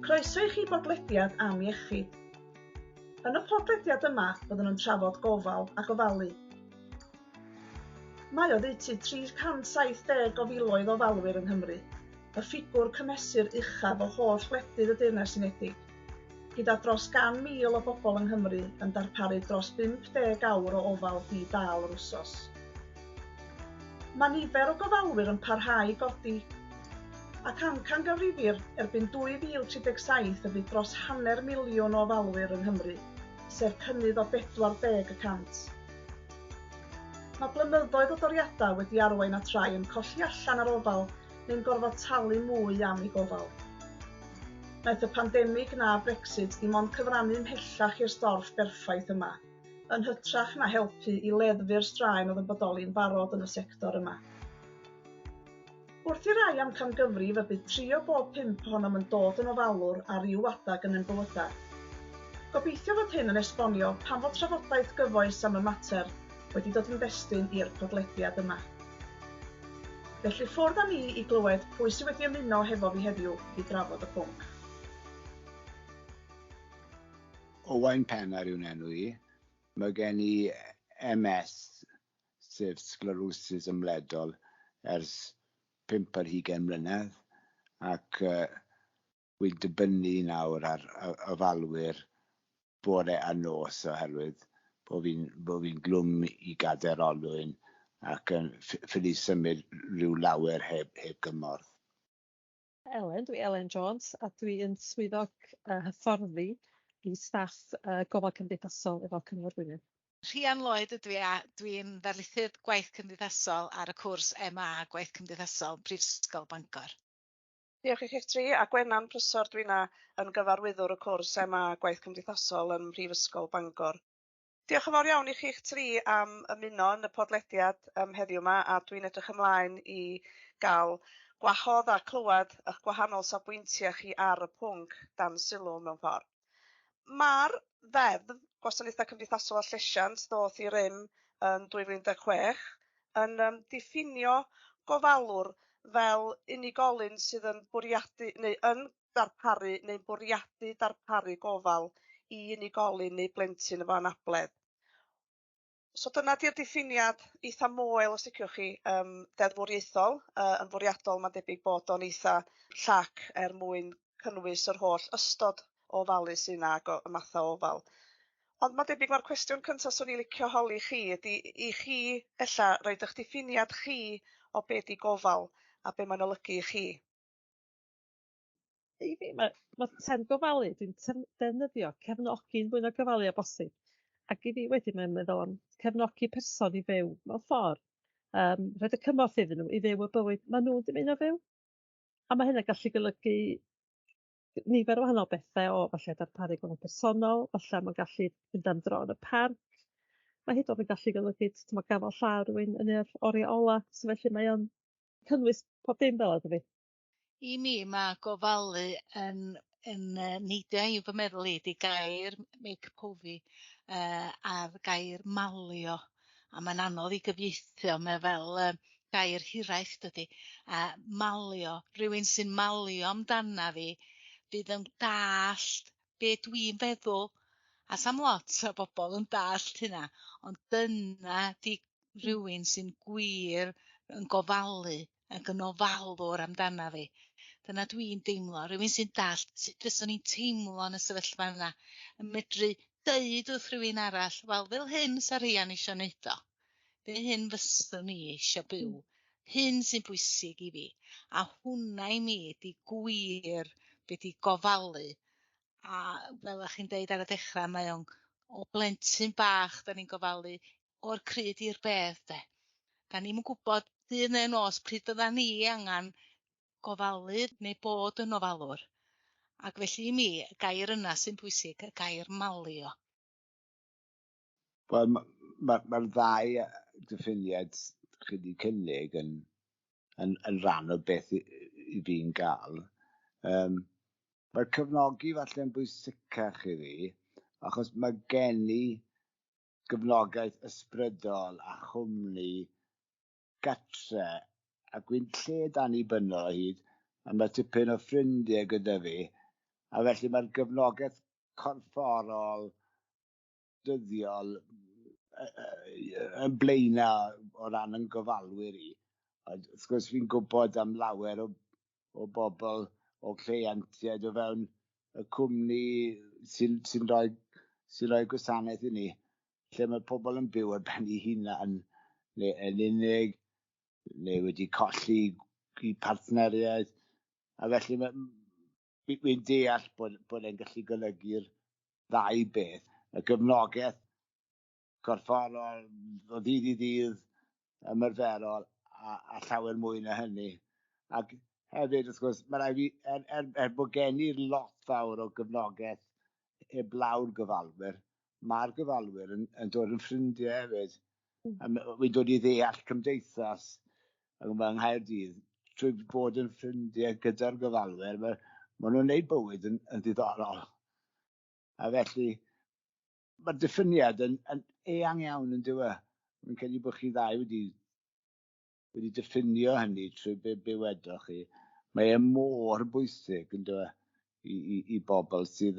Croeso i chi bodlediad am iechyd. Yn y podlediad yma, byddwn yn trafod gofal a gofalu. Mae oddeutu 370 o filoedd o ofalwyr yng Nghymru, y ffigwr cymesur uchaf o holl wledydd y Deyrnas Unedig, gyda dros 100,000 o bobl yng Nghymru yn darparu dros 50 awr o ofal di-dâl yr wsos. Mae nifer o gofalwyr yn parhau i godi, ac amcangyfrifir erbyn 2037 y bydd dros hanner miliwn o ofalwyr yng Nghymru, sef cynnydd o 40 y cant. Mae blynyddoedd o doriadau wedi arwain at rai yn colli allan ar ofal neu'n gorfod talu mwy am eu gofal. Wnaeth y pandemig na Brexit ddim ond cyfrannu ymhellach i'r storff berffaith yma, yn hytrach na helpu i leddfu'r straen oedd yn bodoli'n barod yn y sector yma. Wrth i rai amcangyfrif y bydd tri o bob pump ohonom yn dod yn ofalwr ar ryw adeg yn ein bywydau. Gobeithio fod hyn yn esbonio pam fod trafodaeth gyfoes am y mater wedi dod yn destun i'r podlediad yma. Felly ffwrdd â ni i glywed pwy sydd wedi ymuno hefo fi heddiw i drafod y pwnc. Owain Pennar yw'n enw i. Mae gen i MS, sef sglerosis ymledol, ers 25 mlynedd, ac wy'n dibynnu nawr ar ofalwyr bore a nos oherwydd bod fi'n bo fi'n glwm i gadair olwyn ac yn ffili symud rhyw lawer heb, heb gymorth. Elen, dwi Elen Jones a dwi yn swyddog hyfforddi i staff gofal cymdeithasol efo Cyngor Gwynedd. Rhian Lloyd ydw i a dwi'n ddarlithydd gwaith cymdeithasol ar y cwrs MA Gwaith Cymdeithasol Prifysgol Bangor. Diolch i chi'ch tri, a Gwenan Prysor dwi 'na yn gyfarwyddwr y cwrs MA Gwaith Cymdeithasol ym Mhrifysgol Bangor. Diolch yn fawr iawn i chi'ch tri am ymuno yn y podlediad um, heddiw yma, a dwi'n edrych ymlaen i gael gwahodd a clywed eich gwahanol safbwyntiau chi ar y pwnc dan sylw mewn ffordd. Mae'r Ddeddf Gwasanaethau Cymdeithasol a Llesiant ddoth i rym yn 2016 yn um, diffinio gofalwr fel unigolyn sydd yn bwriadu neu yn darparu neu'n bwriadu darparu gofal i unigolyn neu blentyn efo anabledd. So dyna 'di'r diffiniad eitha moel os liciwch chi yym deddfwriaethol yy yn fwriadol ma'n debyg bod o'n eitha llac er mwyn cynnwys yr holl ystod o ofalu sy 'na ag o y matha o ofal. Ond ma'n debyg ma'r cwestiwn cynta swn i licio holi chi ydi i chi ella roid 'ych diffiniad chi o be' 'di gofal a be' mae'n olygu i chi. I fi ma' ma' term gofalu, dwi'n defnyddio cefnogi'n fwy na gofalu o bosib. Ac i fi wedyn mae'n meddwl am cefnogi person i fyw mewn ffordd, yym rhoid y cymorth iddyn nhw i fyw y bywyd maen nhw'n dymuno fyw. A ma' hynna'n gallu golygu nifer o wahanol bethau, o falle darparu gofal personol, falle mae'n gallu mynd am dro yn y parc. Mae hyd yn oed yn gallu golygu timod gafael llaw rywun yn yr oriau ola. So felly mae o'n cynnwys pob dim fel 'na dydi? I mi ma' gofalu yn yn yy neidio i fy meddwl i 'di gair Meic Povey yy a'r gair malio, a mae'n anodd i gyfieithu o mae fel yy gair hiraeth dydi? A malio, rhywun sy'n malio amdana fi fydd yn dallt be dwi'n feddwl, a 'sam lot o bobl yn dallt hynna, ond dyna 'di rhywun sy'n gwir yn gofalu ac yn ofalwr amdana fi. Dyna dwi'n deimlo, rhywun sy'n dallt sut fyswn i'n teimlo yn y sefyllfa yna, yn medru deud wrth rhywun arall, wel fel hyn sa Rhian isio neud o. Fel hyn fyswn i eisio byw. Hyn sy'n bwysig i fi. A hwnna i mi 'di gwir be 'di gofalu. A fel o'ch chi'n deud ar y dechrau, mae o'n o blentyn bach 'da ni'n gofalu o'r crud i'r bedd 'de. Da ni'm yn gwybod dydd neu nos pryd fydda ni angen gofalu neu bod yn ofalwr. Ac felly i mi, y gair yna sy'n bwysig, y gair malio. Wel, mae'r ma, ma ddau diffiniad chi wedi cynnig yn, yn, yn rhan o beth i, i fi'n gael. Um, mae'r cefnogi falle yn bwysicach i fi, achos mae gen i gefnogaeth ysbrydol a chwmni gatre, ac wy'n lled annibynnol o hyd, a mae tipyn o ffrindiau gyda fi, A felly mae'r gefnogaeth corfforol dyddiol yn blaena o ran yn gofalwyr i. Ond wrth gwrs fi'n gwybod am lawer o bobl, o cleientiaid o fewn y cwmni sy'n rhoi gwasanaeth i ni, lle mae pobl yn byw ar ben eu hunan neu yn unig, neu wedi colli eu partneriaid. A felly fi'n deall bod e'n gallu golygu'r ddau beth. Y gefnogaeth corfforol o ddydd i ddydd, ymarferol a llawer mwy na hynny. Ac hefyd, wrth gwrs, mae rhaid fi, er bod gen i lot fawr o gefnogaeth heblaw'r gofalwyr, mae'r gofalwyr yn dod yn ffrindiau hefyd. A wy'n dod i ddeall cymdeithas yma yng Nghaerdydd trwy bod yn ffrindiau gyda'r gofalwyr. Mae nhw'n gwneud bywyd yn ddiddorol. A felly, mae'r diffiniad yn eang iawn yn dyw e. Fi'n credu bod chi ddau wedi diffinio hynny trwy be wedoch chi. Mae e mor bwysig yn dyw e i bobl sydd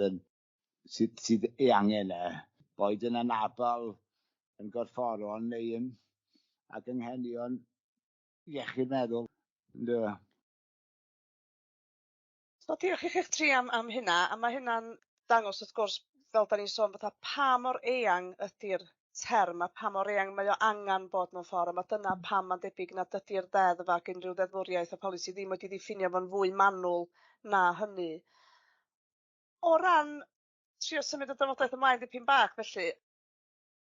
ei angen e, boed yn anabl, yn gorfforol neu yn ac anghenion iechyd meddwl. Yn dyw e. So diolch i chi'ch tri am hynna, a mae hynna'n dangos wrth gwrs, fel da ni'n sôn, fatha pa mor eang ydy'r term a pa mor eang mae o angen bod mewn ffordd, a mae dyna pam mae'n debyg nad ydy'r ddeddf ac unrhyw ddeddfwriaeth a polisi ddim wedi ddiffinio fo'n fwy manwl na hynny. O ran trio symud y drafodaeth ymlaen dipyn bach felly,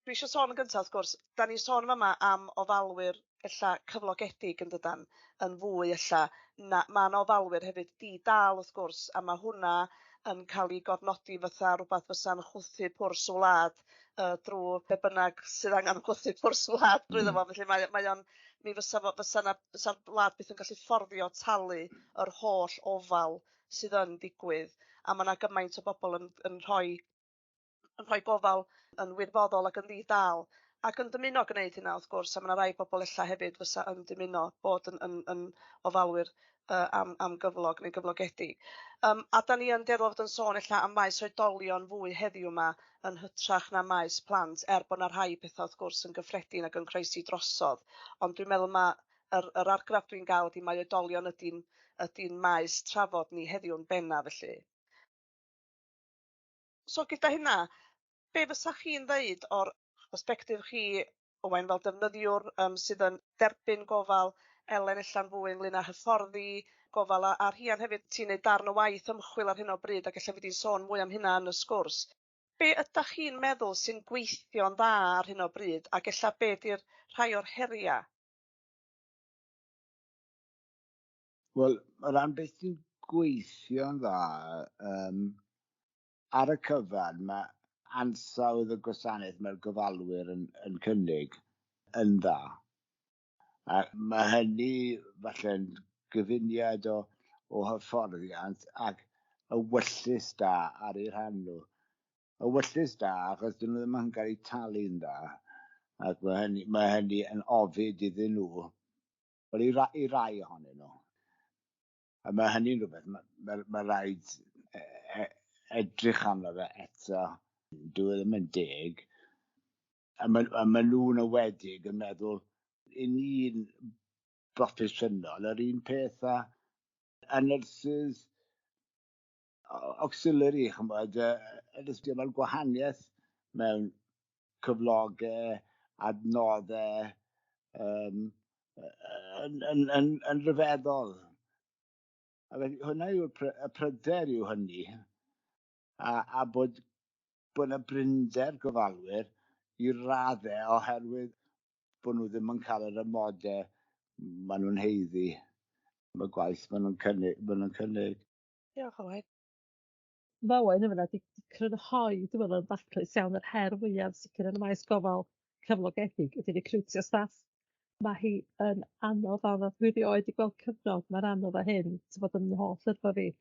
dwi eisiau sôn yn gyntaf wrth gwrs, da ni'n sôn yma am ofalwyr ella cyflogedig yn dydan, yn fwy ella, na, ma' 'na ofalwyr hefyd di-dâl wrth gwrs, a ma' hwnna yn cael ei gofnodi fatha rhywbeth fysa'n chwythu pwrs y wlad drwy be bynnag sydd angen chwythu pwrs y wlad drwyddo fo. Felly mae o'n mi fysa fo fysa 'na fysa'r wlad byth yn gallu fforddio talu yr holl ofal sydd yn digwydd, a ma' 'na gymaint o bobl yn rhoi gofal yn wirfoddol ac yn ddi-dâl ac yn dymuno gwneud hynna wrth gwrs, a ma' 'na rai bobl ella hefyd fysa yn dymuno bod yn ofalwyr am gyflog neu gyflogedig. A 'dan ni yn dueddol o fod yn sôn ella am maes oedolion fwy heddiw 'ma yn hytrach na maes plant, er bo' 'na rhai petha wrth gwrs yn gyffredin ac yn croesi drosodd, ond dwi'n meddwl ma' yr argraff dwi'n ga'l ydi mai oedolion ydi'n maes trafod ni heddiw'n benna felly. So gyda hynna, be fysach chi'n ddeud o'r persbectif chi, Owain, fel defnyddiwr sydd yn derbyn gofal, Elen ella'n fwy ynglyn â hyfforddi gofal, a Rhian hefyd, ti'n neud darn o waith ymchwil ar hyn o bryd ac ella fyddi di'n sôn mwy am hynna yn y sgwrs. Be ydach chi'n meddwl sy'n gweithio'n dda ar hyn o bryd ac ella be 'di'r rhai o'r heriau? Wel, o ran beth sy'n gweithio'n dda, ar y cyfan, mae ansawdd y gwasanaeth mae'r gofalwyr yn cynnig yn dda. A mae hynny falle'n gyfuniad o hyfforddiant ac ewyllys da ar eu rhan nhw. Ewyllys da achos dyn nhw ddim yn cael eu talu'n dda. Ac mae hynny yn ofid iddyn nhw, wel i rai ohonyn nhw. A mae hynny'n rhywbeth mae rhaid edrych arno fe eto. Dyw e ddim yn deg. A mae nhw'n awedig yn meddwl, i ni'n broffesiynol, yr un peth â nyrsys auxiliary, ch'mod, mae'r gwahaniaeth mewn cyflogau, adnoddau, yn rhyfeddol. A felly hwnna yw'r y pryder yw hynny, a bod yna brinder gofalwyr i raddau oherwydd bod nhw ddim yn cael yr amodau maen nhw'n haeddu am y gwaith maen nhw'n cynnig. Maen nhw'n cynnig. Diolch, Owain. Mae Owain yn fan'na 'di crynhoi, dwi'n meddwl, yn daclus iawn yr her fwyaf sicr yn y maes gofal cyflogedig ydy recriwtio staff. Mae hi yn anodd anodd. Dwi erioed 'di gweld cyfnod mor anodd â hyn, t'bod, yn holl yrfa fi.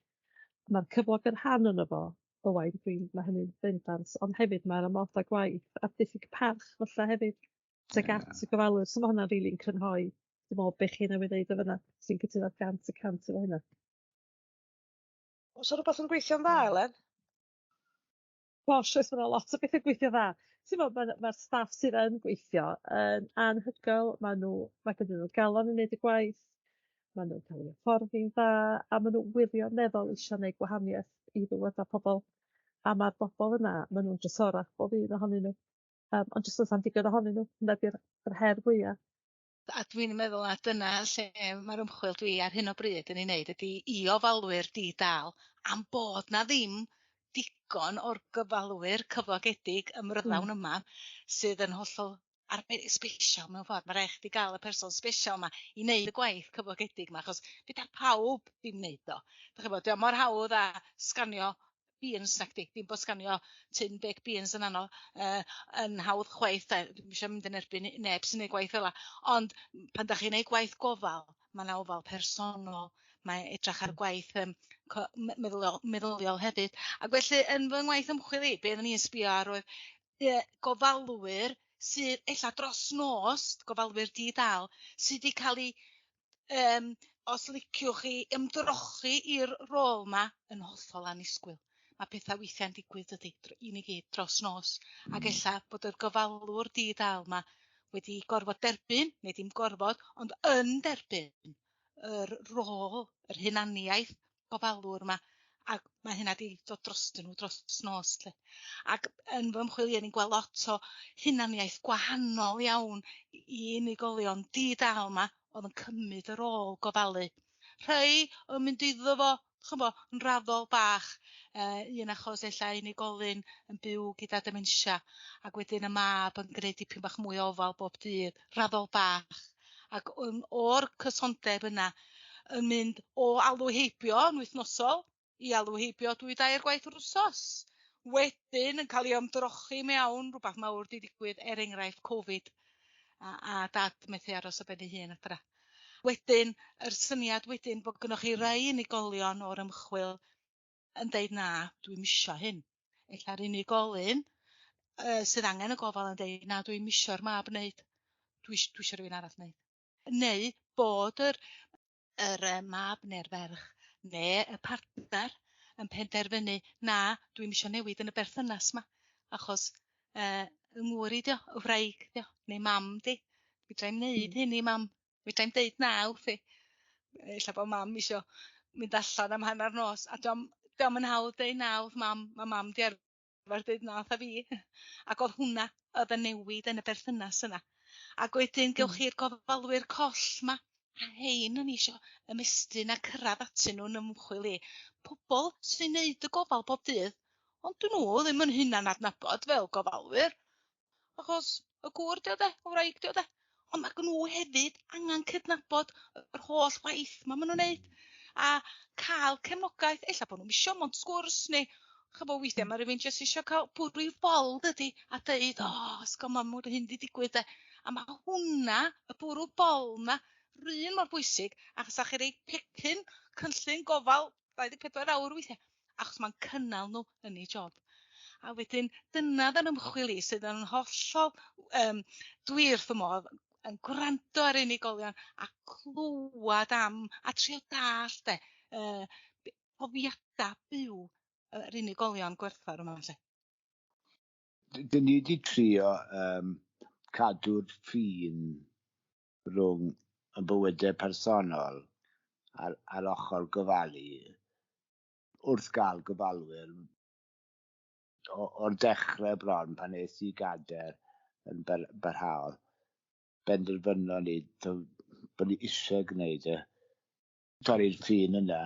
Ma'r cyflog yn rhan ohono fo, Owain, mae hynny'n bendant, ond hefyd mae'r amodau gwaith a'r diffyg parch falle hefyd tuag at y gofalwyr. So ma' hwnna'n rili'n crynhoi, dwi'n meddwl, be chi newydd ddeud o fan'na. Sy'n cytuno 100% efo hynna. Oes 'na rwbath yn gweithio'n dda, Elen? Gosh, oes, ma' 'na lot o bethau'n gweithio dda. Ti'n gwbod, ma'r staff sydd yn gweithio yn anhygoel. Mae gennyn nhw galon i wneud y gwaith, maen nhw'n cael eu hyfforddi'n dda, a maen nhw wirioneddol eisiau gwneud gwahaniaeth i fywydau pobl. A ma'r bobl yna, maen nhw'n drysorau, bob un ohonyn nhw. Ond jyst does na'm digon ohonyn nhw. Hynna 'di'r yr her fwya. A dwi'n meddwl na dyna lle mae'r ymchwil dwi ar hyn o bryd yn ei wneud ydy i ofalwyr di-dâl am bod 'na ddim digon o'r gofalwyr cyflogedig ymryddawn yma sydd yn hollol arbennig, sbesial mewn ffordd. Mae rhaid chdi gael y person sbesial 'ma i wneud y gwaith cyflogedig 'ma, achos fedar pawb ddim wneud o. Dach chi'n gwbod, 'di o mor hawdd â sganio beans nacdi? Dim bod sganio tin baked beans yn anodd, yn hawdd chwaith de, dwi'm isio mynd yn erbyn neb sy'n neud gwaith fel 'a, ond pan dach chi'n neud gwaith gofal, ma' 'na ofal personol, mae edrach ar gwaith meddyliol hefyd. Ac felly yn fy ngwaith ymchwil i, be oeddwn i'n sbio ar oedd gofalwyr sydd ella dros nos, gofalwyr di-dâl, sydd wedi cael eu, os liciwch chi, ymdrochi i'r rôl 'ma yn hollol annisgwyl. Mae pethau weithiau'n digwydd dydy, i ni gyd dros nos. Ac ella bod yr gofalwr di-dâl 'ma wedi gorfod derbyn, neu dim gorfod, ond yn derbyn yr rôl, yr hunaniaeth gofalwr 'ma, ac mae hynna 'di dod drostyn nhw dros nos 'lly. Ac yn fy ymchwil i, o'n i'n gweld lot o hunaniaeth gwahanol iawn i unigolion di-dâl 'ma oedd yn cymryd y rôl gofalu. Rhai oedd yn mynd iddo fo, ch'mo, yn raddol bach, un achos ella unigolyn yn byw gyda dementia, ac wedyn y mab yn gwneud dipyn bach mwy o ofal bob dydd, raddol bach, ac o'r cysondeb yna yn mynd o alw heibio yn wythnosol i alw heibio 2-3 gwaith yr wsos. Wedyn yn cael ei ymdrochi mewn rhywbeth mawr 'di digwydd, er enghraifft Covid, a dad methu aros ar ben ei hun adra. Wedyn, yr syniad wedyn bod gynnoch chi rai unigolion o'r ymchwil yn deud na, dwi'm isio hyn. Ella'r unigolyn sydd angen y gofal yn deud na, dwi'm isio'r mab wneud, dwi isio rhywun arall wneud. Neu bod yr mab neu'r ferch neu y partner yn penderfynu na, dwi'm isio newid yn y berthynas 'ma, achos yng ngŵr i dio, y wraig dio, neu mam di. Fedra i'm wneud hyn i mam. Fedra i'm deud na wrthi. Ella bod mam isio mynd allan am hanner nos, a dio'm yn hawdd deud na wrth mam. Mae mam di arfer deud na wrtha fi. Ac oedd hwnna, oedd y newid yn y berthynas yna. Ac wedyn gewch chi'r gofalwyr coll 'ma, a hein o'n i isio ymestyn a cyrraedd atyn nhw'n ymchwil i. Pobol sy'n neud y gofal bob dydd, ond dyn nhw ddim yn hunan adnabod fel gofalwyr, achos y gŵr dio de, y wraig dio de. Ond mae nhw hefyd angen cydnabod yr holl waith ma' nhw'n neud a cael cefnogaeth. Ella bod nhw'n isio mond sgwrs, neu ch'bo' weithiau mae rhywun jyst isio cael bwrw i bol dydi, a deud, o, sgom ma' mwyn hyn 'di digwydd de. A ma' hwnna, y bwrw bol 'na, run mor bwysig, achos â chi rei pecyn cynllun gofal 24 awr weithiau, achos mae'n cynnal nhw yn eu job. A wedyn dyna dda'n ymchwil i sydd yn hollol, dwi wrth fy modd yn gwrando ar unigolion a clywed am a trio dallt de, profiadau byw yr unigolion gwerthfawr yma felly. Dyn ni wedi trio cadw'r ffin rhwng y bywydau personol a'r ochr gofalu wrth gael gofalwyr o'r dechrau bron pan es i gadair yn barhaol. Benderfynon ni bod ni eisiau gwneud y torri'r ffin yna.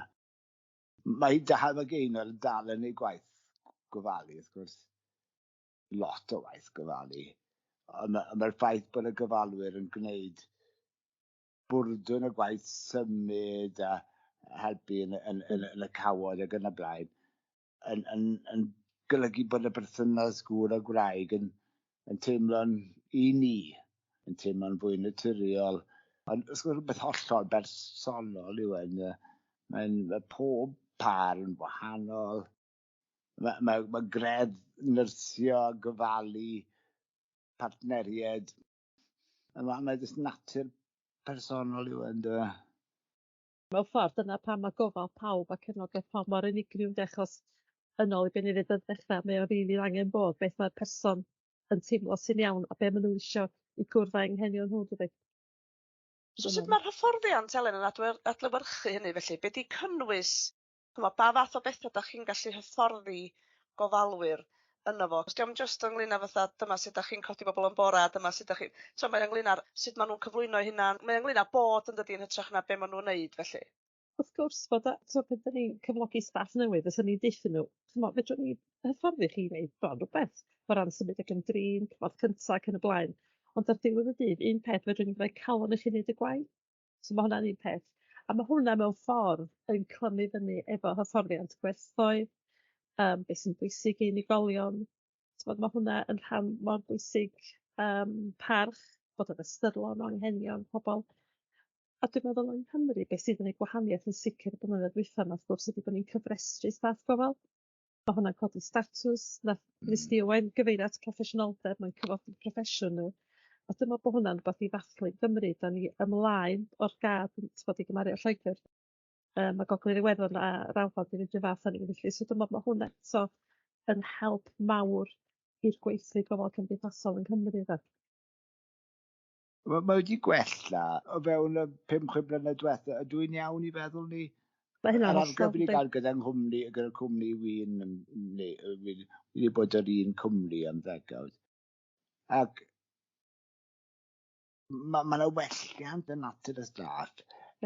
Mae dal, mae Gaynor yn dal yn ei gwaith gofalu, wrth gwrs. Lot o waith gofalu. Ond mae'r ffaith bod y gofalwyr yn gwneud bwrdwn y gwaith symud a helpu yn y cawod ac yn y blaen yn golygu bod y berthynas gŵr a gwraig yn teimlo'n i ni, yn teimlo'n fwy naturiol. Ond wrth gwrs rhywbeth hollol bersonol yw e. Mae pob par yn wahanol. Mae greddf nyrsio, gofalu, partneriaid. Mae jyst natur personol yw e, yndyfe? Mewn ffordd, dyna pam mae gofal pawb a cefnogaeth pawb mor unigryw ynde, achos yn ôl i be o'n i'n ddeud ar ddechrau, mae o rili angen bod beth mae'r person yn teimlo sy'n iawn a be maen nhw isio i gwrdd â'u anghenion nhw, dydi? So sut mae'r hyfforddiant, Elen, yn adlewyrchu hynny felly? Be 'di cynnwys, ch'mo', ba fath o bethau dach chi'n gallu hyfforddi gofalwyr yno fo? Os 'di o'm jyst ynglyn â fatha dyma sut dach chi'n codi bobl yn bora, dyma sut dach chi... T'mo' mae ynglyn â'r sut maen nhw'n cyflwyno eu hunan, mae ynglyn â bod yn dydi yn hytrach na be maen nhw'n wneud felly. Wrth gwrs bod o, t'mo' pan 'dan ni'n cyflogi staff newydd, fysen ni'n deutho nhw, ch'mo' fedrwn ni hyfforddi chi i wneud bron rhywbeth o ran symud ac ymdrin, cymorth cynta ac yn y blaen. Ond ar diwedd y dydd, un peth fedrwn ni roi calon i chi wneud y gwaith. So ma' hwnna'n un peth. A ma' hwnna mewn ffordd yn clymu fyny efo hyfforddiant gwerthoedd, beth sy'n bwysig i unigolion. T'mod, ma' hwnna yn rhan mor bwysig, parch, bod yn ystyrlon o anghenion pobl. A dwi'n meddwl yng Nghymru, beth sydd yn ei gwahaniaeth yn sicr y blynyddoedd dwytha 'ma, wrth gwrs, ydy bod ni'n cyfrestru staff gofal. Mae hwnna'n codi statws. Nath Miss Owen gyfeirio at proffesiynoldeb, mae'n cyfodi proffesiwn nhw. A dwi'n meddwl bod hwnna'n rhywbeth i ddathlu yng Nghymru. Da ni ymlaen o'r gad, t'mod, i gymharu â Lloegr. Mae Gogledd Iwerddon a'r Alban 'di mynd yr un fath â ni felly. So dwi'n meddwl bod hwnna eto yn help mawr i'r gweithlu gofal cymdeithasol yng Nghymru, de. Mae wedi gwella o fewn y 5-6 blynedd diwetha. Ydw i'n iawn i feddwl ni? Mae hynna'n Yr argraff wedi cael gyda nghwmni, gyda'r cwmni wy'n, neu wedi bod yr un cwmni am ddegawd. Ac mae ma yna welliant yn natur y staff,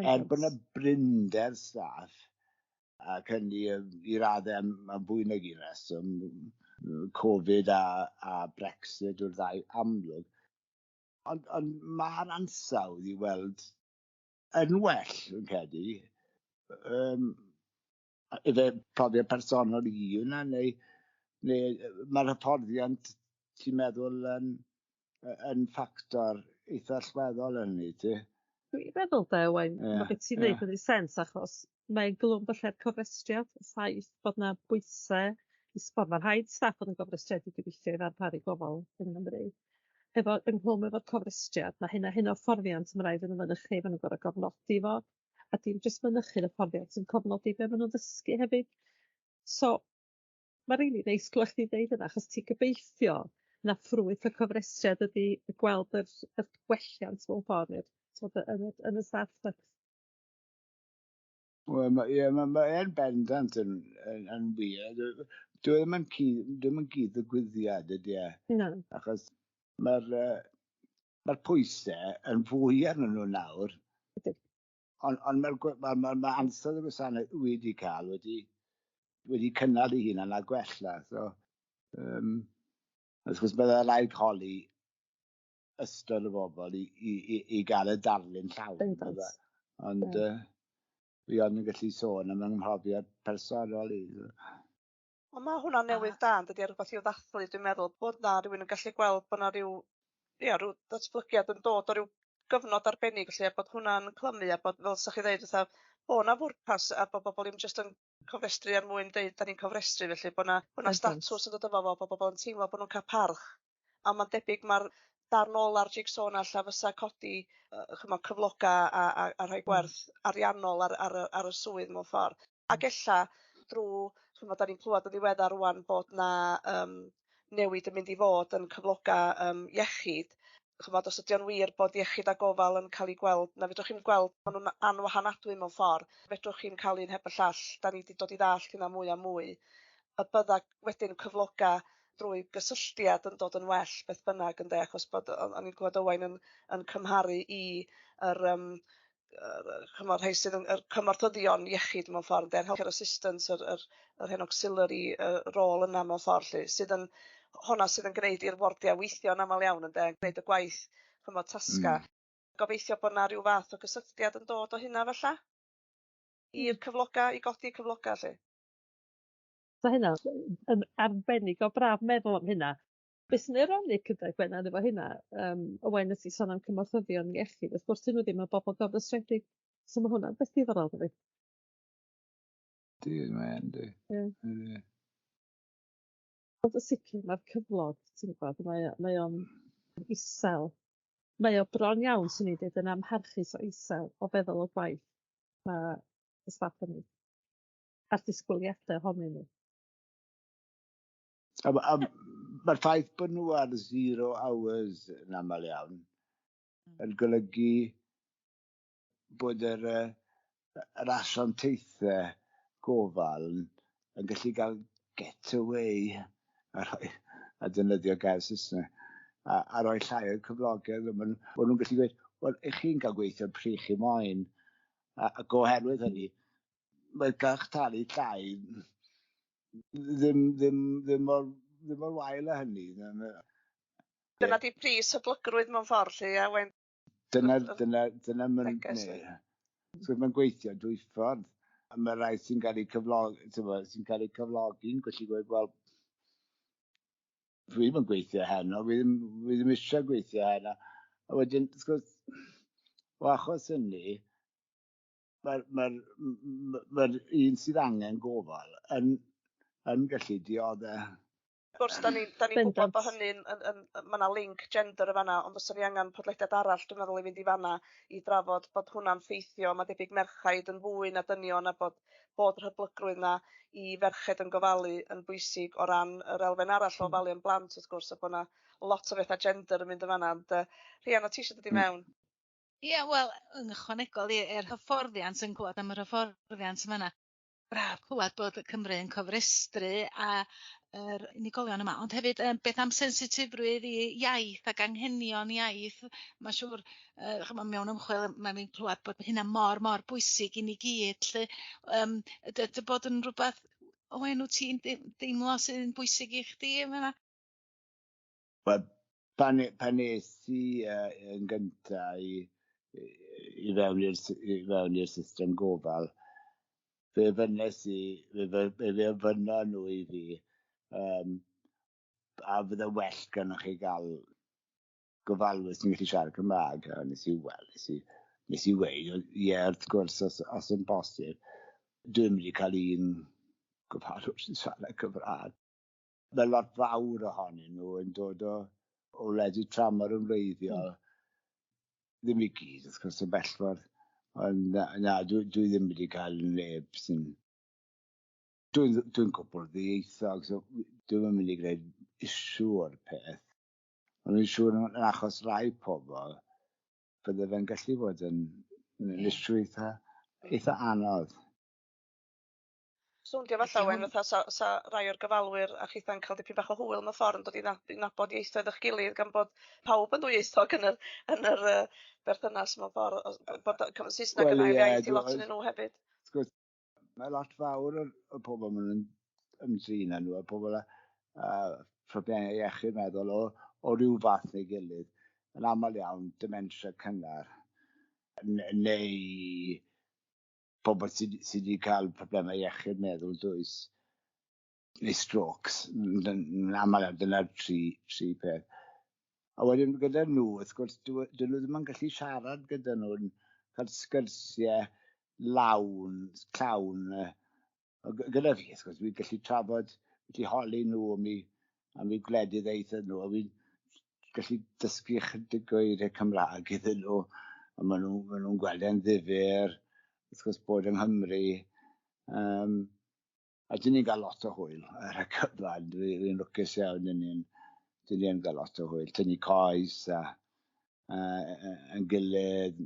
er bod yna brinder staff, ac hynny i raddau am fwy nag un reswm, Covid a Brexit yw'r ddau amlwg. Ond mae'r ansawdd i weld yn well, yn credu. Ife profiad personol i hwnna, neu mae'r hyfforddiant, ti'n meddwl, yn ffactor eitha allweddol yn hynny, ti? Dwi'n meddwl de, Owain, mae beth ti'n dweud yn ei sens, achos mae'n glwm falle'r cofrestriad, y ffaith bod 'na bwysau i sbon. Mae'n rhaid staff fod yn gofrestredig i weithio i ddarparu gofal yng Nghymru. Efo, ynghlwm efo'r cofrestriad, mae hyn a hyn o hyfforddiant mae'n rhaid iddyn nhw mynychu, maen nhw'n gorfod gofnodi fo, a dim jyst mynychu'r hyfforddiant, yn cofnodi be maen nhw'n ddysgu hefyd. So, mae'n rili neis clywed chdi'n deud yna, achos ti'n gobeithio na ffrwyth y cofrestriad ydy gweld yr gwelliant mewn ffordd, neu'r, t'mod, yn y staff. Wel, mae, ie, ma e'n bendant yn wir. Dwi ddim yn cyd-ddigwyddiad, ydy e? Na. Achos mae'r ma pwysau yn fwy arnyn nhw nawr. Ydy. Ond mae'r ma ansawdd y gwasanaeth wedi cael wedi cynnal ei hunan a gwella. So, wrth gwrs, byddai rhaid holi ystod y bobl i gael y darlun llawn. Bendant. Ond fi ond yn gallu sôn am fy mhrofiad personol i. Ond mae hwnna'n newydd da, yn dydi, a rhywbeth i'w ddathlu, dwi'n meddwl, bod na rhywun yn gallu gweld bod na ryw, ia, rhyw ddatblygiad yn dod o ryw gyfnod arbennig, felly, a bod hwnna'n clymu, a bod, fel sa chi ddeud, fatha, bo 'na fwrpas, a bod bobl ddim jyst yn cofrestru er mwyn deud da ni'n cofrestru, felly, bod 'na statws yn dod efo fo, bod bobl yn teimlo bod nhw'n cael parch. A mae'n debyg mae'r darn ola'r jigsaw yna ella fysa codi ch'mo' cyfloga a rhoi gwerth ariannol ar y swydd mewn ffordd. Ac ella drwy, ch'mo', da ni'n clywed yn ddiweddar rŵan bod 'na newid yn mynd i fod yn cyfloga iechyd. Ch'mod, os ydy o'n wir bod iechyd a gofal yn cael ei gweld, na fedrwch chi'm gweld, maen nhw'n anwahanadwy mewn ffordd. Fedrwch chi'm cael un heb y llall. Da ni wedi dod i ddallt hynna mwy a mwy. Y bydda wedyn cyfloga drwy gysylltiad yn dod yn well beth bynnag, ynde, achos bod o'n i'n clywed Owain yn cymharu i yr ch'mod, rhai sydd yn yr cymorthyddion iechyd mewn ffordd, ynde, yr healthcare assistants, yr hen auxiliary rôl yna mewn ffordd, lly, sydd yn honna sydd yn gwneud i'r wardiau weithio yn aml iawn, ynde, yn gwneud y gwaith, ch'mod, tasga. Gobeithio bod 'na ryw fath o gysylltiad yn dod o hynna falla i'r cyfloga, i godi cyfloga, lly. So hynna yn arbennig o braf meddwl am hynna. Beth sy'n ironic gyda Gwennan efo hynna, Owain, nes i sôn am cymorthyddion iechyd, wrth gwrs dyn nhw ddim yn bobl gofrestredig, so mae hwnna'n beth diddorol, dydi? Di, mae'n di. Ie. Ond yn sicr mae'r cyflog, ti'n gwybod, mae o'n isel. Mae o bron iawn, swn i'n dweud, yn amharchus o isel o feddwl o gwaith. mae y staff yn a'r disgwyliadau ohonyn nhw. A mae'r ffaith bod nhw ar zero hours yn aml iawn yn golygu bod yr asiantaethau gofal yn gallu cael get away a rhoi, a defnyddio gair Saesneg, a rhoi llai o'r cyflogau. Maen nhw'n gallu gweud, "Wel, ych chi'n cael gweithio pryd chi moyn," ac oherwydd hynny, mae cael eich talu llai ddim mor wael â hynny. Dyna di pris hyblygrwydd mewn ffordd, lle, ia, Wen? Dyna mae'n. So mae'n gweithio dwy ffordd. A mae rai sy'n cael eu cyflogi'n gallu gweud, "Wel, dwi ddim yn gweithio heno, fi ddim eisiau gweithio heno." A wedyn, wrth gwrs, o achos hynny, mae'r ma un sydd angen gofal yn gallu dioddef. Wrth gwrs, da ni'n ni gwybod bod hynny'n, mae yna link gender y fanna, ond os ni angen podlediad arall, dwi'n meddwl, i fynd i fanna i drafod bod hwnna'n ffeithio, mae debyg merchaid yn fwy na dynion a bod yr hyblygrwydd na i ferched yn gofalu yn bwysig o ran yr elfen arall o ofalu am blant, wrth gwrs, a bod yna lot o bethau gender yn mynd yn fanna. Ond Rhian, o ti eisiau dod i mewn? Ie, wel, yn ychwanegol i'r hyfforddiant, yn clywed am yr hyfforddiant yma, braf clywed bod Cymru yn cofrestru a yr unigolion yma, ond hefyd beth am sensitifrwydd i iaith ac anghenion iaith? Mae'n siŵr, ch'mo', mewn ymchwil mae'n fi'n clywed bod hynna mor, mor bwysig i ni gyd, 'lly. Ydy bod yn rhywbeth o enw ti'n deimlo sy'n bwysig i chdi yn fan'na? Wel, pan es i yn gynta i fewn i'r system gofal, fe fynnes i, fe, fe, fe, fe ofynnon nhw i fi, a fydde well gennych chi gael gofalwyr sy'n gallu siarad Cymraeg? A nes i, wel, nes i weud, "Ie, wrth gwrs, os yn bosib." Dwi'n mynd i cael un gofalwr sy'n siarad Cymraeg. Mae lot fawr ohonyn nhw yn dod o wledydd tramor yn wreiddiol. Ddim i gyd, wrth gwrs, o bell ffordd. Ond na, dwi ddim wedi cael neb sy'n. Dwi'n gwbl ddieithog, so dwi'n mynd i gwneud issue o'r peth. Ond dwi'n siŵr yn achos rai pobl, bydde fe'n gallu bod yn issue eitha anodd. Swndio fatha, Wen, fatha sa rai o'r gofalwyr a chitha'n cael dipyn bach o hwyl mewn ffordd yn dod i nabod ieithoedd eich gilydd gan bod pawb yn ddwyieithog yn yr berthynas mewn ffordd, bod Saesneg yn ail iaith i lot yn nhw hefyd. Wrth gwrs, mae lot fawr o'r pobl maen nhw'n ymdrin â nhw, a pobl â problemau iechyd meddwl o ryw fath neu gilydd. Yn aml iawn, dementia cynnar, neu pobl sydd sy wedi cael problemau iechyd meddwl dwys, neu strokes. Yn aml iawn, dyna'r tri peth. A wedyn gyda nhw, wrth gwrs, dyn nhw ddim yn gallu siarad gyda nhw, yn cael sgyrsiau lawn, llawn. Gyda fi, wrth gwrs, dwi'n gallu trafod, gallu holi nhw am eu gwledydd eithaf nhw, a fi'n gallu dysgu chydig o eiriau Cymraeg iddyn nhw, a maen nhw gweld e'n ddifyr, wrth gwrs, bod yng Nghymru. A dyn ni'n cael lot o hwyl ar y cyfan. Dwi'n lwcus iawn, dyn ni'n cael lot o hwyl. Tynnu coes a yn gilydd.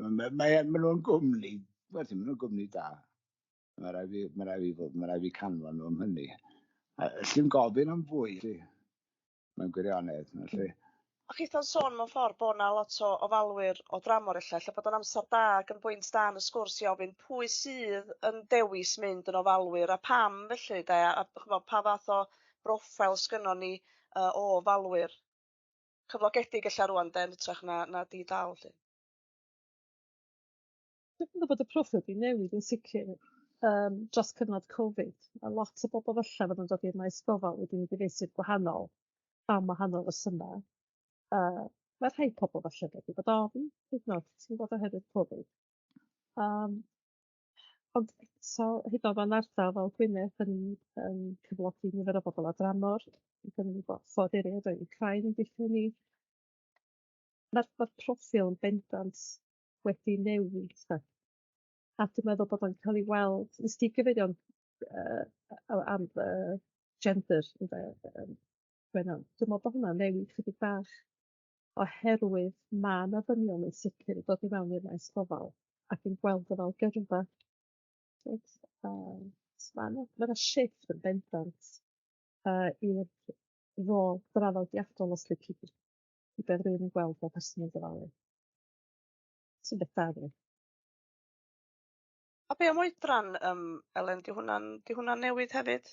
Ma nhw'n gwmni, wel, maen nhw'n gwmni da. Mae rhaid fi canfod nhw am hynny. A llym gofyn am fwy, mewn gwirionedd. Felly. A chitha'n sôn mewn ffordd bod 'na lot o ofalwyr o dramor ella, ella bod o'n amser da ac yn bwynt da yn y sgwrs i ofyn pwy sydd yn dewis mynd yn ofalwyr a pam felly de, a ch'mo' pa fath o broffil sgynnon ni o ofalwyr cyflogedig ella rŵan de yn hytrach na di-dal 'lly. Dwi'n meddwl bod y proffil wedi newid yn sicr dros cyfnod Covid. A lot o bobl falle fod yn dod i'r maes gofal wedi mynd i feysydd gwahanol am wahanol resymau. Mae rhai pobl falle wedi bod ofn, hyd yn oed, ti'n gwybod, oherwydd Covid. Ond eto, hyd yn oed mewn ardal fel Gwynedd yn cyflogi nifer o bobl o dramor, gynnon ni ffoaduriaid o Ukraine yn gweithio ni. Mae'r proffil yn bendant wedi newid de. A dwi'n meddwl bod o'n cael ei weld, nes ti gyfeirio'n am gender ynde, Gwenan. Dwi'n meddwl bod hwnna'n newid chydig bach oherwydd ma' 'na ddynion yn sicr yn dod i mewn i'r maes gofal ac yn gweld o fel gyrfa. Reit, so ma' 'na shift yn bendant i'r rôl draddodiadol, os lici di, i be rywun yn gweld fel person yn gofalu. Sy'n beth da, rili. A be am oedran, Elen, 'di hwnna'n newid hefyd?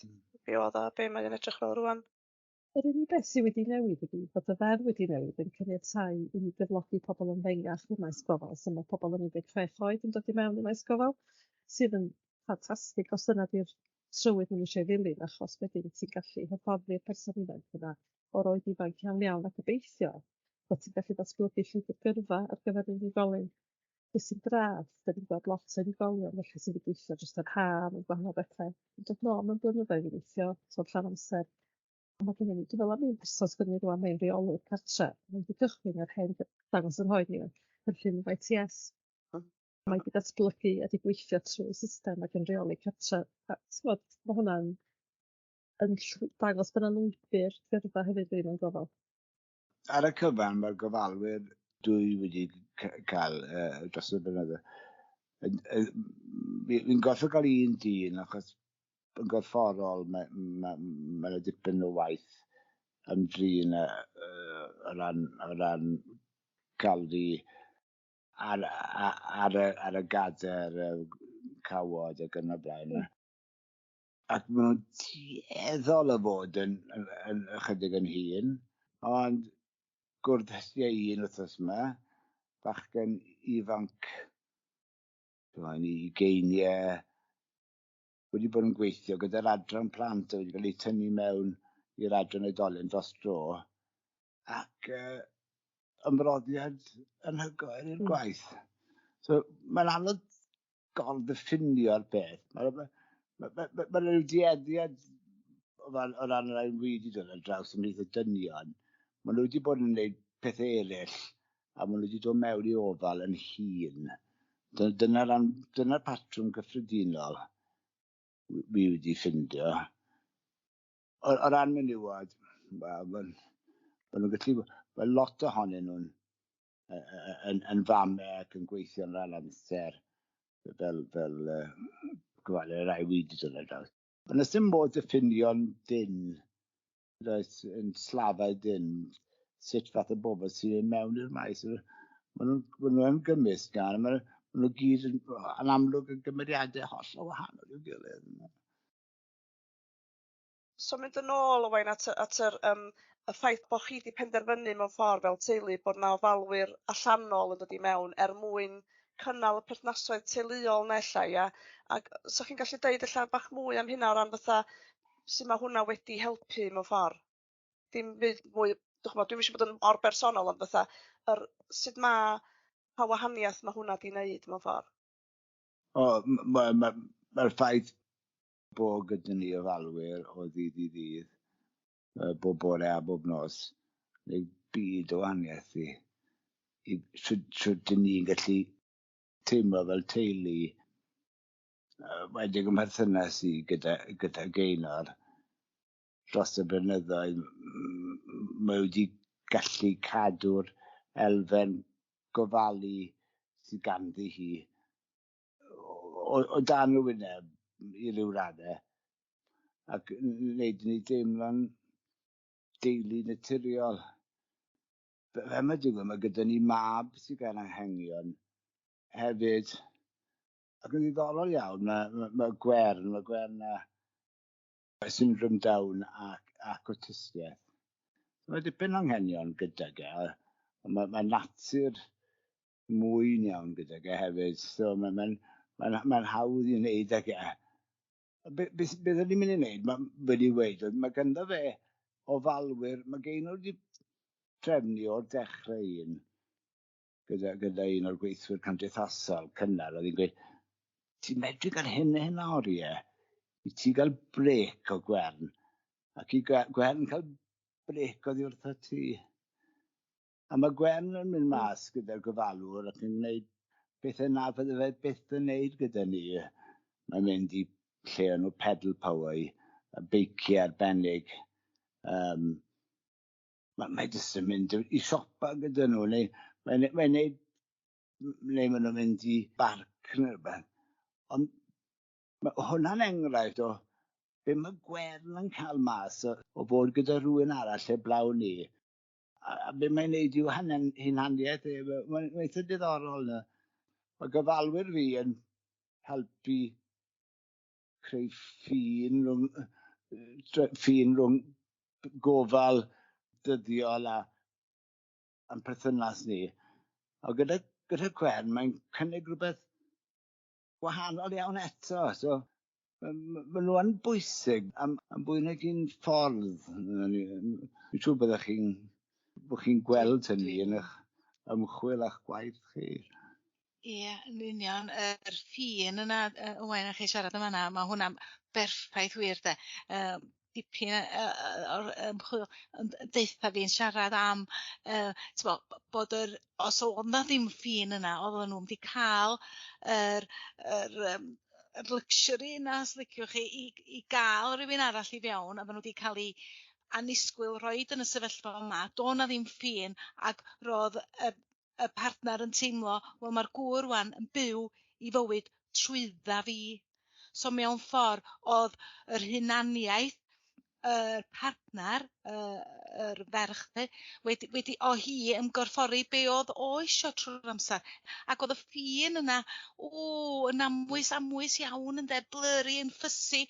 Be oedd a be mae'n edrych fel rŵan? Yr unig beth sydd wedi newid ydy bod y ddeddf wedi newid yn caniatáu i ni gyflogi pobl yn fengach i'r maes gofal. So mae pobl yn 16 oed yn dod i mewn i maes gofal, sydd yn ffantastig os dyna 'di'r trywydd maen nhw eisiau ei ddilyn, achos wedyn ti'n gallu hyfforddi'r person ifanc yna o'r oed ifanc iawn iawn a gobeithio bod ti'n gallu datblygu llwybr gyrfa ar gyfer yr unigolyn. Be sy'n braf, dan ni'n gweld lot o unigolion felly sydd wedi gweithio dros yr haf mewn gwahanol bethau, yn dod nôl mewn blynyddoedd i weithio t'od llawn amser. A mae gennym ni, dwi'n meddwl am un person sydd gennym ni rŵan, mae'n reolwr cartre, mae wedi cychwyn ar hen dangos yn hoed ni, cynllun YTS. Mae wedi datblygu a wedi gweithio trwy system ac yn rheoli cartre. A t'mod, mae hwnna'n yn dangos bod yna lwybr gyrfa hefyd rili mewn gofal. Ar y cyfan, mae'r gofalwyr dwi wedi cael dros y blynyddoedd. Fi'n gorfod cael un dyn achos yn gorfforol mae 'na dipyn o waith ymdrin o ran cael di ar y gader cawod ac yn y blaen. Ac maen nhw'n tueddol o fod yn ychydig yn hŷn, ond gwrdd â un wythnos yma, bachgen ifanc, yn ei ugeiniau, wedi bod yn gweithio gyda'r adran plant a wedi cael ei tynnu mewn i'r adran oedolion dros dro, ac ymroddiad anhygoel i'r gwaith. So mae'n anodd gorddiffinio'r peth. Mae rhyw dueddiad o ran yr rhai wedi dod ar draws ymhlith y dynion. Maen nhw wedi bod yn gwneud pethau eraill a maen nhw wedi dod mewn i ofal yn hŷn. Dyna'r patrwm cyffredinol wi wedi ffindio. O ran menywod, wel, maen nhw'n gallu, mae lot ohonyn nhw'n yn famau ac yn gweithio'n rhan amser fel gofalwyr rai wedi dod ar draws. Ond oes dim modd diffinio'n dyn, yn slafau dyn, sut fath o bobl sy'n mynd mewn i'r maes. Maen nhw'n gymysg gan, maen nhw gyd yn amlwg yn gymeriadau hollol wahanol i'w gilydd. So mynd yn ôl, Owain, at yr y ffaith bod chi wedi penderfynu mewn ffordd fel teulu bod 'na ofalwyr allanol yn dod i mewn er mwyn cynnal y perthnasoedd teuluol 'na ella, ia? Ac so chi'n gallu deud ella bach mwy am hynna o ran fatha sut mae hwnna wedi helpu mewn ffordd? Dim byd mwy, dych ch'mod, dwi'm eisiau bod yn or-bersonol, ond fatha sut mae, pa wahaniaeth mae hwnna 'di wneud mewn ffordd? O, mae'r ffaith bod gyda ni ofalwyr o ddydd i ddydd, bob bore a bob nos, neu byd o wahaniaeth i sut dyn ni'n gallu teimlo fel teulu, wedyn ym mherthynas i gyda Gaynor dros y blynyddoedd, mae wedi gallu cadw'r elfen gofalu sydd ganddi hi o dan y wyneb i ryw raddau, ac wneud i ni deimlo'n deulu naturiol. Fel mae digwydd, mae gyda ni mab sydd gan anghenion hefyd, ac yn ddiddorol iawn, mae Gwern a syndrom Down ac awtistiaeth. Mae dipyn o anghenion gydag e, ond mae natur mwyn iawn gydag e hefyd, so mae'n hawdd i wneud ag e. Beth ydyn ni'n mynd i wneud, mae wedi weud, mae ganddo fe ofalwyr, mae Gaynor wedi trefnu o'r dechrau un gyda un o'r gweithwyr cymdeithasol cynnar, oedd hi'n gweud, ti'n medru cael hyn a hyn o oriau, i ti gael brec o Gwern, ac i Gwern cael brec oddi wrtho ti. A mae Gwern yn mynd mas gyda'r gofalwr ac yn gwneud Pethau na fydde fe byth yn neud gyda ni. Mae'n mynd i lle o'n nhw pedal power, i beiciau arbennig. Mae jyst yn mynd i siopa gyda nhw, neu mae'n mae neud, neu maen nhw'n mynd i barc neu rhywbeth. Ond mae hwnna'n enghraifft o be mae Gwern yn cael mas o fod gyda rhywun arall heblaw ni. A be mae'n neud i'w hunaniaeth e, mae'n eitha diddorol yna. Mae gofalwyr fi yn helpu creu ffin rhwng gofal dyddiol a a'n perthynas ni. A gyda Gwern, mae'n cynnig rhywbeth gwahanol iawn eto. So, ma nhw yn bwysig am fwy nag un ffordd. Dwi'n siŵr bod chi'n gweld hynny yn eich ymchwil a'ch gwaith chi. Ie, yn union. Yr ffin yna, Owain, a chi siarad am hwnna, mae hwnna'n berffaith wir de. Dipyn o'r ymchwil yn deutha fi'n siarad am t'bo' bod yr os o'dd 'na ddim ffin yna, oedden nhw'm 'di cael yr yr luxury yna, os liciwch chi, i gael rhywun arall i fewn, a maen nhw wedi cael eu annisgwyl roid yn y sefyllfa yma. Do' 'na ddim ffin, ac roedd y partner yn teimlo, wel, mae'r gŵr wan yn byw i fywyd trwydda fi. So mewn ffordd oedd yr hunaniaeth y partner, yr ferch 'lly, wedi o hi ymgorffori be oedd o isio trwy'r amser. Ac oedd y ffin yna, o, yn amwys, amwys iawn ynde, blurry yn fussy.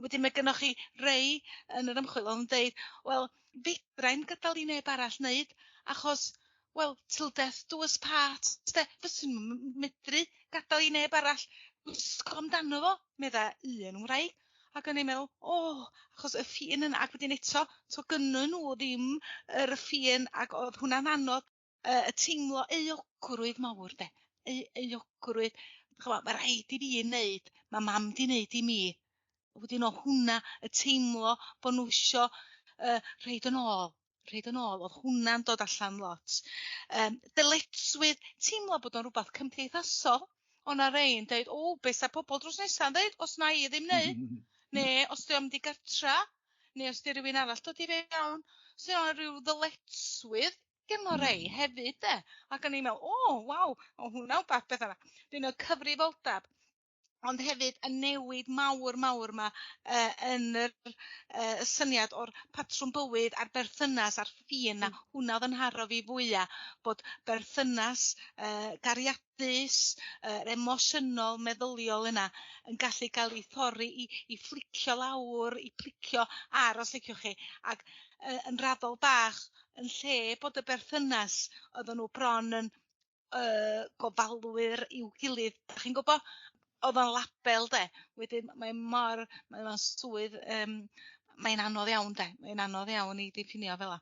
Wedyn mae gennoch chi rei yn yr ymchwil oedd yn deud, wel, fedrai'm gadael i neb arall wneud, achos, wel, till death do us part, de, fyswn nhw'm medru gadael i neb arall wisgo amdano fo, medda un wraig. Ac o'n i'n meddwl, o, achos y ffin yna, ac wedyn eto, to gynnyn nhw ddim yr ffin, ac oedd hwnna'n anodd, y teimlo euogrwydd mawr de, euogrwydd, ch'mo', mae rhaid i fi wneud, mae mam di wneud i mi. Wedyn o hwnna, y teimlo bod nhw isio rhoid yn ôl, rhoid yn ôl, oedd hwnna'n dod allan lot. Dyletswydd, teimlo bod o'n rhywbeth cymdeithasol. O' 'na rei'n deud, o, be sa pobl drws nesa'n ddeud, os na i ddim neud? Neu os 'di o'm di gartra, neu os 'di rywun arall dod i fewn. So o'na rhyw ddyletswydd gynno rei hefyd de. Ac o'n i'n meddwl, o, waw, o hwnna wbath beth yna. Dyn y cyfrifoldeb, ond hefyd y newid mawr mawr 'ma yn yr syniad o'r patrwm bywyd a'r berthynas a'r ffin 'na, hwnna oedd yn nharo fi fwya, bod berthynas gariadus, yr emosiynol, meddyliol yna yn gallu gael ei thorri i fflicio lawr, i plicio ar, os liciwch chi, ac yn raddol bach, yn lle bod y berthynas, oedden nhw bron yn gofalwyr i'w gilydd. Dach chi'n gwybod? Oedd o'n label de. Wedyn mae'n swydd, mae'n anodd iawn de. Mae'n anodd iawn i diffinio fel 'a.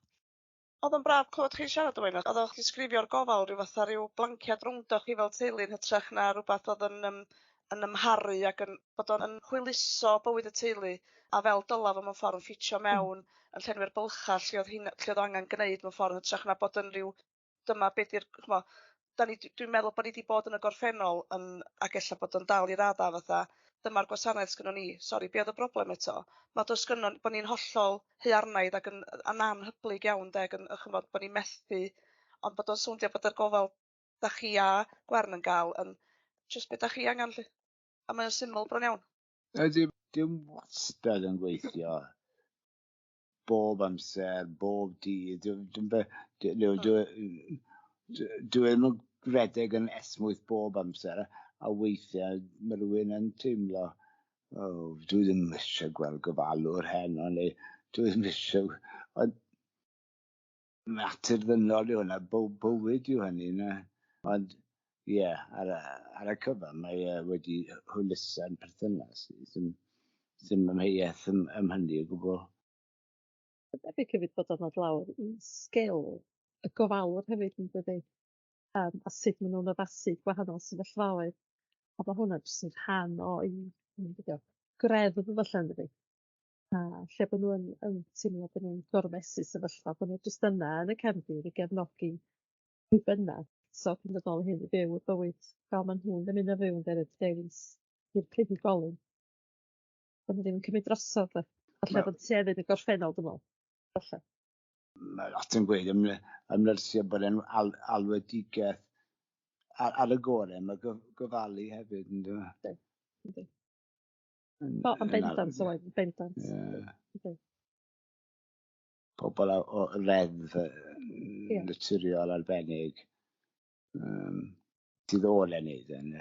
Oedd o'n braf clywed chi'n siarad, Owain. Oedd o'ch disgrifio'r gofal rhyw fath o ryw blanciad rowndo chi fel teulu yn hytrach na rhywbeth oedd yn amharu ac yn bod o'n yn hwyluso bywyd y teulu a fel dyla fo mewn ffordd yn ffitio mewn, yn llenwi'r bylchau lle oedd o angen gwneud mewn ffordd, yn hytrach na bod yn rhyw dyma be 'di'r ch'mo', 'dan ni dwi'n meddwl bod ni 'di bod yn y gorffennol yn ac ella bod o'n dal i radda fatha dyma'r gwasanaeth sgynnon ni, sori, be oedd y broblem eto? Ma' does gynnon bod ni'n hollol haearnaidd ac yn anhyblyg iawn de, ac yn ch'mod bod ni'n methu, ond bod o'n swndio bod yr gofal da chi a Gwern yn gael yn jyst be da chi angen 'lly. A mae o'n syml bron iawn. Ydy, dim wastad yn gweithio bob amser, bob dydd. Dwi ddim yn redeg yn esmwyth bob amser, a weithiau mae rhywun yn teimlo, oh, dwi ddim eisiau gweld gofalwr heno, neu dwi ddim eisiau. Ond natur ddynol yw hwnna, bywyd yw hynny. Na? Ond ie, yeah, ar y cyfan mae wedi hwyluso'n perthynas. Ddim amheuaeth am hynny o gwbl. Debyg hefyd bod o'n dod lawr i sgil y gofalwr hefyd yn dydi? A sut maen nhw'n addasu gwahanol sefyllfaoedd. A mae hwnna jyst yn rhan o'i greddf falle yn dydi? A lle bod nhw yn teimlo bod nhw'n gormesu sefyllfa, bod nhw jyst yna yn y cefndir i gefnogi pwy bynnag. eto cyn dod nôl hyn i fyw y bywyd fel maen nhw'n dymuno fyw yn dweud dewis i'r prifysgolyn. Bod nhw ddim yn cymryd drosodd de. Falle bod tueddu yn y gorffennol dwi'n meddwl. Falle. Mae lot yn gweud am, am nyrsio bod e'n al, alwedigaeth ar, ar y gorau, mae gofalu hefyd yn dweud. Yndi. O, yn bendant, oed, yn bendant. Yeah. Pobl o reddf yeah. naturiol arbennig sydd o'r enid yn.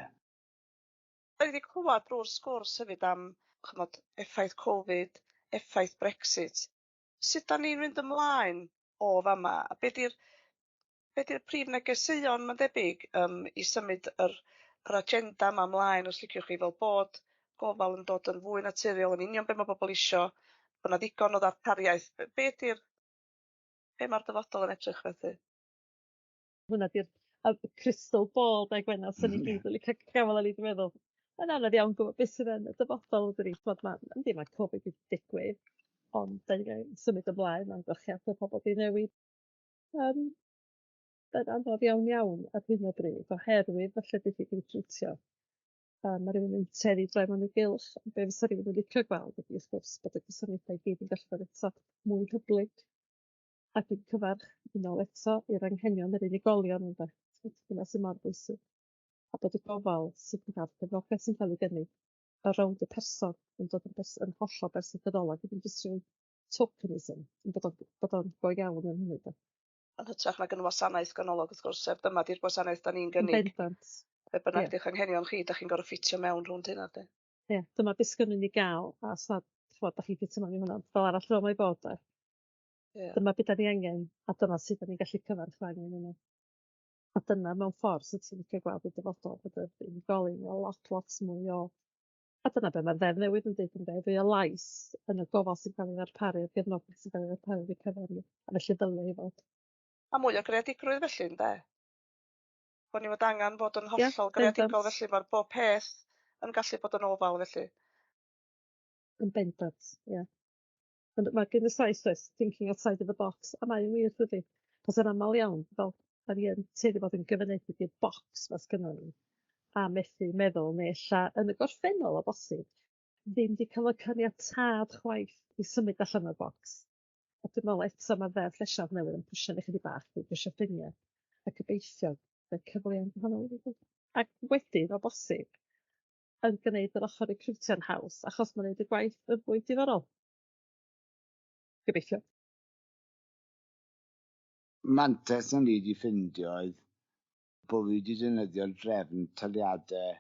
Da ni wedi clywed drwy'r sgwrs hefyd am chymod, effaith Covid, effaith Brexit. Sut da ni'n mynd ymlaen o fama? A be di'r be di'r prif negeseuon mae'n debyg i symud yr, yr agenda yma ymlaen, os liciwch chi, fel bod gofal yn dod yn fwy naturiol, yn union be mae bobl isio, bod 'na ddigon o ddarpariaeth. Be di'r be mae'r dyfodol yn edrych felly? Hwnna di'r y crystal ball de Gwenna, sy'n ni gyd yn licio gafael arni dwi'n meddwl. Mae'n anodd iawn gwybod beth sydd yn y dyfodol dydi. Ch'mod ma' yndi mae Covid wedi digwydd, ond dan ni'n symud ymlaen, mae amgylchiadau pobl wedi newid. Mae'n anodd iawn iawn ar hyn o bryd oherwydd falle diffyg recriwtio. Mae rhywun yn tueddu i droi mewn i'w gylch, ond be fysa rhywun yn licio gweld ydy wrth gwrs bod y gwasanaethau i gyd yn gallu bod eto mwy hyblyg ac yn cyfarch yn ôl eto i'r anghenion yr unigolion ynde. Dyna sy'n mor bwysig. A bod y gofal sydd yn cael cefnogaeth sy'n cael ei gynnig around y person yn dod yn, bers yn hollol berson ganolog, ddim jyst rhyw tokenism, yn bod o'n bod o'n go iawn yn hynny. De. Yn hytrach nag yn wasanaeth ganolog wrth gwrs, sef dyma di'r gwasanaeth da ni'n gynnig. Bendant. Be bynnag yeah. di'ch anghenion chi, da chi'n gorfod ffitio mewn rhwng hynna, de. Ie, yeah, dyma beth sgynnon ni gael, a os nad, ch'mod, da chi'n ffitio mewn i hwnna, fel arall fel mae fod, de. Yeah. Dyma beth da ni angen, a dyma sut da ni'n gallu cyfarch angen yna. A dyna mewn ffordd sut ti'n licio gweld y dyfodol, bod yr unigolyn o lot, lot mwy o... A dyna be mae'r ddeddf newydd yn dweud ynde, fwy o lais yn y gofal sy'n cael ei ddarparu, a'r gefnogaeth sy'n cael ei ddarparu i'r cyfer ni. A felly dylai hi fod. A mwy o greadigrwydd felly, ynde? Bod ni fod angen bod yn hollol yeah, greadigol felly, mae'r bob peth yn gallu bod yn ofal felly. Yn bendant, ie. Yeah. Ond mae gen y Sais oes, thinking outside of the box, a mae'n wir dydy. Cos yn aml iawn, fel da ni yn tueddu bod yn gyfyngedig i'r bocs 'ma sgynnon ni, a methu meddwl neu ella yn y gorffennol o bosib, ddim 'di cael y caniatâd chwaith i symud allan o'r bocs. A dwi'n meddwl eto mae'r ddeddf llesiant newydd yn pwsio ni chydig bach i bwysio ffiniau, a gobeithio bydd cyfleoedd gwahanol i ni. Ac wedyn, o bosib, yn gwneud yr ochr recriwtio'n haws, achos mae'n gwneud y gwaith yn fwy diddorol. Gobeithio. Mantais o'n i wedi ffindio oedd bod fi wedi defnyddio'r drefn taliadau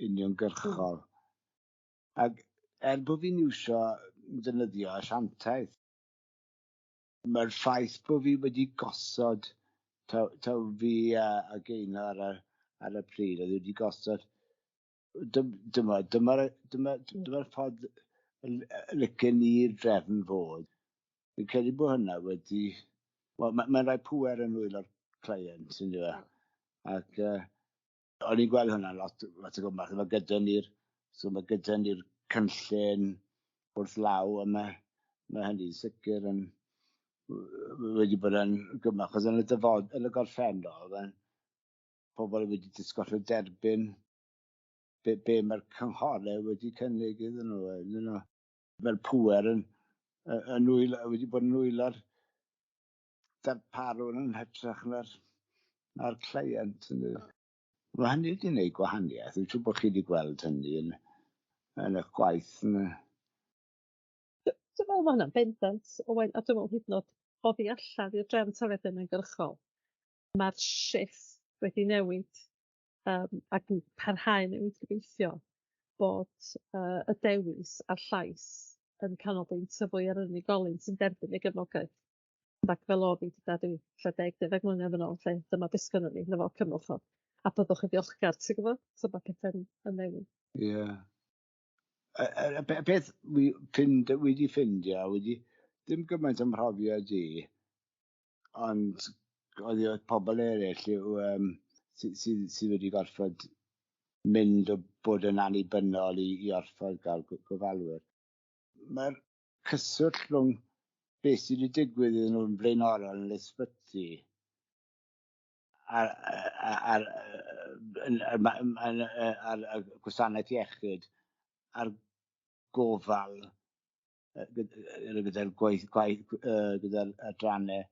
uniongyrchol. Ac er bod fi'n iwsio defnyddio asiantaeth, mae'r ffaith bod fi wedi gosod, taw, taw fi a, a Gaynor ar y, ar y pryd, oedd wedi gosod, dyma, dyma, dyma, dyma'r ffordd licen ni'r drefn fod. Fi'n credu bod hynna wedi... Wel, mae'n ma rhoi pŵer yn nwylo'r client, yn dweud. Ac o'n i'n gweld hwnna'n lot, lot o gwmpas. Mae gyda ni'r so mae gyda ni'r cynllun wrth law, a mae, mae hynny'n sicr yn wedi bod yn gymaint, achos yn y dyfod, yn y gorffennol, mae'n pobl wedi disgwyl derbyn be, be mae'r cynghorau wedi cynnig iddyn nhw. Iddyn nhw. Mae'r pŵer yn, yn, yn wedi bod yn nwylo'r darparwr yn hytrach na'r, na'r client. Mae hynny wedi gwneud gwahaniaeth. Dwi'n siŵr bod chi wedi gweld hynny yn, yn eich gwaith. Yn... Dwi'n meddwl mae hwnna'n bendant, Owain, a dwi'n meddwl hyd yn oed oddi allan i'r drefn taliadau uniongyrchol, mae'r shift wedi newid ac yn parhau newid gobeithio bod y dewis a'r llais yn canolbwyntio fwy ar yr unigolyn sy'n derbyn y gefnogaeth. Ac fel oedd hi gyda ryw ella 10, 12 mlynedd yn ôl, lle dyma beth sgynnon ni, 'na fo, cymrwch o, a byddwch yn ddiolchgar, ti'n gwybod? So mae pethau'n yn newid. Ie. Yeah. Y peth wi ffind, wedi ffindio, wedi ddim gymaint ym mhrofiad i, ond oedd oedd pobl eraill yw, sydd sy, sy wedi gorfod mynd o bod yn annibynnol i, i orfod gael gofalwyr. Mae'r cyswllt rhwng beth sydd wedi digwydd iddyn nhw'n flaenorol yn yr ysbyty ar, ar, ar, ar, ar gwasanaeth iechyd a'r gofal gyda'r gwaith, gwaith gyda'r adrannau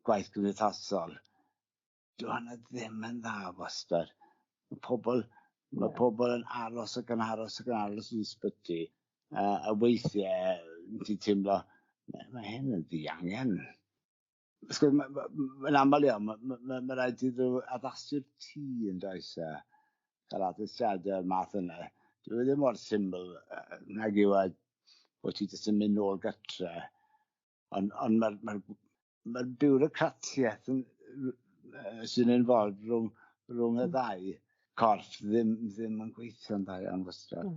gwaith cymdeithasol. Dyw hwnna ddim yn dda wastad. Mae pobl, mae pobl yn aros ac yn aros ac yn aros yn ysbyty. A weithiau ti'n teimlo, mae hyn yn ddiangen. Mae'n aml iawn, mae rhaid i nhw addasu'r tŷ yn does e, cael addasiadau o'r math yna. Dyw e ddim mor syml nag yw e bod ti jyst yn mynd nôl gytre. Ond on mae'r ma biwrocratiaeth sy'n involved rhwng y ddau corff ddim yn gweithio'n dda iawn wastad.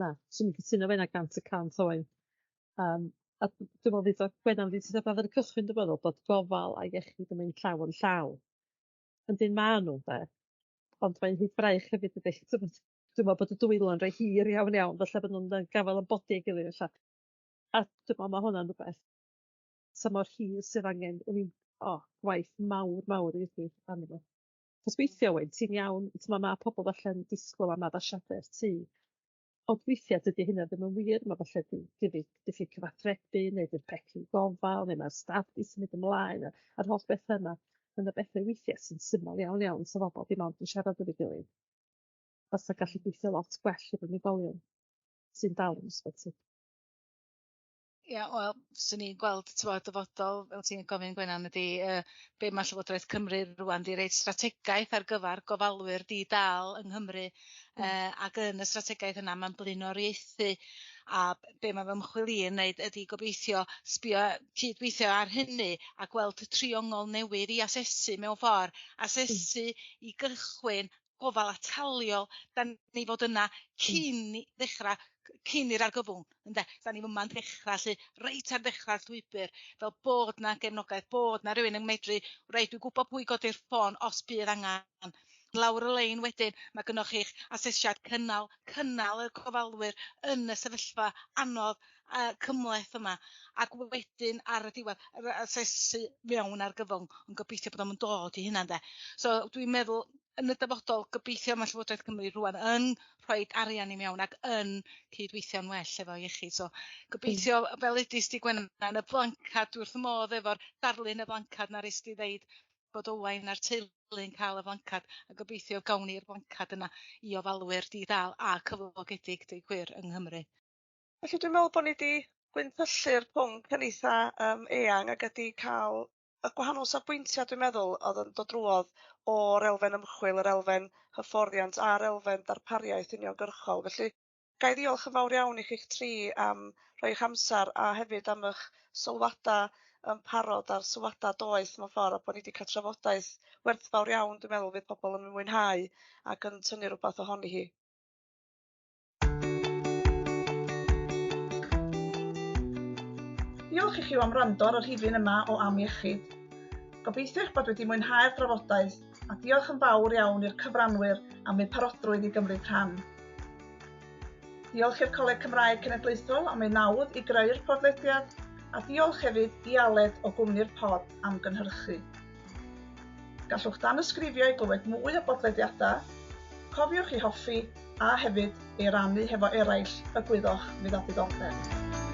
Na, swn i'n cytuno fe 'na 100% Owain. A dwi'n meddwl ddeud Gwenan fi ti'n dweud ar y cychwyn dwi'n meddwl bod gofal a iechyd yn mynd llaw yn llaw. Yndyn ma' nhw de, ond mae'n hyd braich hefyd dydi? Dwi'n meddwl bod y dwylo'n rhai hir iawn iawn, falle bod nhw'n gafael yn bodi ei gilydd ella. A dwi'n meddwl ma' hwnna'n rhywbeth tymor hir sydd angen, o'n i'n, o, gwaith mawr mawr i edrych arno fo. Achos weithiau Owain, ti'n iawn, t'mo' ma' pobl falle'n disgwyl am addasiadau i'r tŷ, ond weithiau dydy hynna ddim yn wir. Mae falle diffyg cyfathrebu neu di'r pecyn gofal neu mae'r staff 'di symud ymlaen a'r holl bethau yna. Mae 'na bethau weithiau sy'n syml iawn iawn sa bobl dim ond yn siarad efo'i gilydd. Fasa gallu gweithio lot gwell efo unigolion sy'n dal yn ysbyty. Ia, wel, swn i'n gweld t'mod dyfodol, fel ti'n gofyn Gwenan, ydy be mae Llywodraeth Cymru rŵan 'di roid strategaeth ar gyfer gofalwyr di-dâl yng Nghymru, ac yn y strategaeth yna mae'n blaenoriaethu, a be mae fy ymchwil i yn neud ydy gobeithio sbio cydweithio ar hynny a gweld triongl newydd i asesu mewn ffordd, asesu i gychwyn gofal ataliol, da ni fod yna cyn ddechrau, cyn i'r argyfwng, ynde? Da ni yma'n dechrau 'lly, reit ar ddechrau'r llwybr, fel bod 'na gefnogaeth, bod 'na rywun yn medru, reit, dwi'n gwybod pwy godi'r ffôn os bydd angen. Lawr y lein wedyn, mae gynnoch chi'ch asesiad cynnal y gofalwyr yn y sefyllfa anodd a cymhleth yma, ac wedyn ar y diwedd, yr asesu mewn argyfwng, ond gobeithio bod o'm yn dod i hynna, ynde? So dwi'n meddwl yn y dyfodol, gobeithio mae Llywodraeth Cymru rŵan yn rhoi arian i mewn ac yn cydweithio'n well efo iechyd. So gobeithio, fel udis di Gwenan, y blancad, dwi wrth y modd efo'r darlun y blancad na rest di ddeud bod Owain a'r teulu'n cael y blancad, a gobeithio gawn ni'r blancad yna i ofalwyr di-dâl a cyflogedig, deud gwir, yng Nghymru. Felly dwi'n meddwl bod ni wedi gwyntyllu'r pwnc yn eitha eang ac ydi cael y gwahanol safbwyntiau dwi'n meddwl oedd yn dod drwodd o'r elfen ymchwil, yr elfen hyfforddiant a'r elfen darpariaeth uniongyrchol. Felly ga i ddiolch yn fawr iawn i chi'ch tri am rhoi eich amser a hefyd am eich sylwadau yn parod a'r sylwadau doeth mewn ffordd, a bod ni wedi cael trafodaeth werthfawr iawn dwi'n meddwl fydd pobl yn mwynhau ac yn tynnu rhywbeth ohoni hi. Diolch i chi am wrando ar y rhifyn yma o Am Iechyd. Gobeithio eich bod wedi mwynhau'r drafodaeth a diolch yn fawr iawn i'r cyfranwyr am eu parodrwydd i gymryd rhan. Diolch i'r Coleg Cymraeg Cenedlaethol am ei nawdd i greu'r podlediad a diolch hefyd i Aled o gwmni'r Pod am gynhyrchu. Gallwch danysgrifio i glywed mwy o bodlediadau, cofiwch i hoffi a hefyd ei rannu hefo eraill y gwyddoch fydd â diddordeb.